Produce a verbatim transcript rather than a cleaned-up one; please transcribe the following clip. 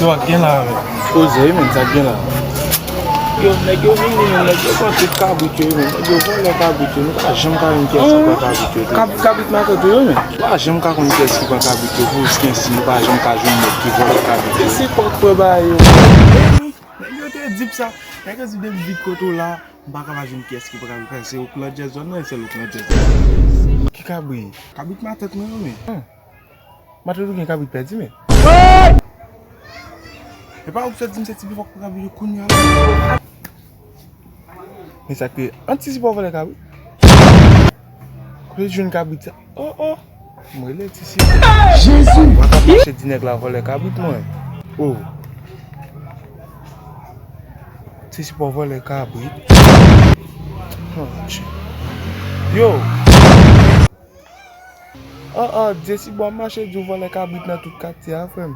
Sa k gen la, men? Koze wi, men, sa k gen la. Yo, nèg yo vini, men, nèg yo pran tout kabrit yo, men, nèg yo vòlè kabrit yo, nou pa janm ka jwenn kiyès ki pran kabrit yo tou. Kab-, kabrit matant ou yo, men? Nou pa janm ka konn kiyès ki pran kabrit yo, pou skensi, nou pa janm ka jwenn nèg ki vòlè kabrit yo. Kiyès ki pran bagay yo? Nèg yo te di m sa, nèg yo di depi vit kote w la, m pa ka pa jwenn kiyès ki pran kabrit, paske se Oakland Jazz zòn nan, se Oakland Jazz. Ki kabrit? Kabrit matant mwen yo, men. Matant ou gen kabrit pèdi, men. E pa ou ki sot di m se Ti Pifò k pran kabrit yo kounye a la. Men sa k rive? An Ti Sipò vòlè kabrit. Kote l jwenn kabrit sa? Oh, oh. M rele Ti Sipò. Jezi! Mwen t ap mache di nèg la vòlè kabrit mwen. Oh. Ti Sipò vòlè kabrit. Oh, Dye. Yo! Oh, oh, Dye Sipò ap mache di w vòlè kabrit nan tout katye a, frè m.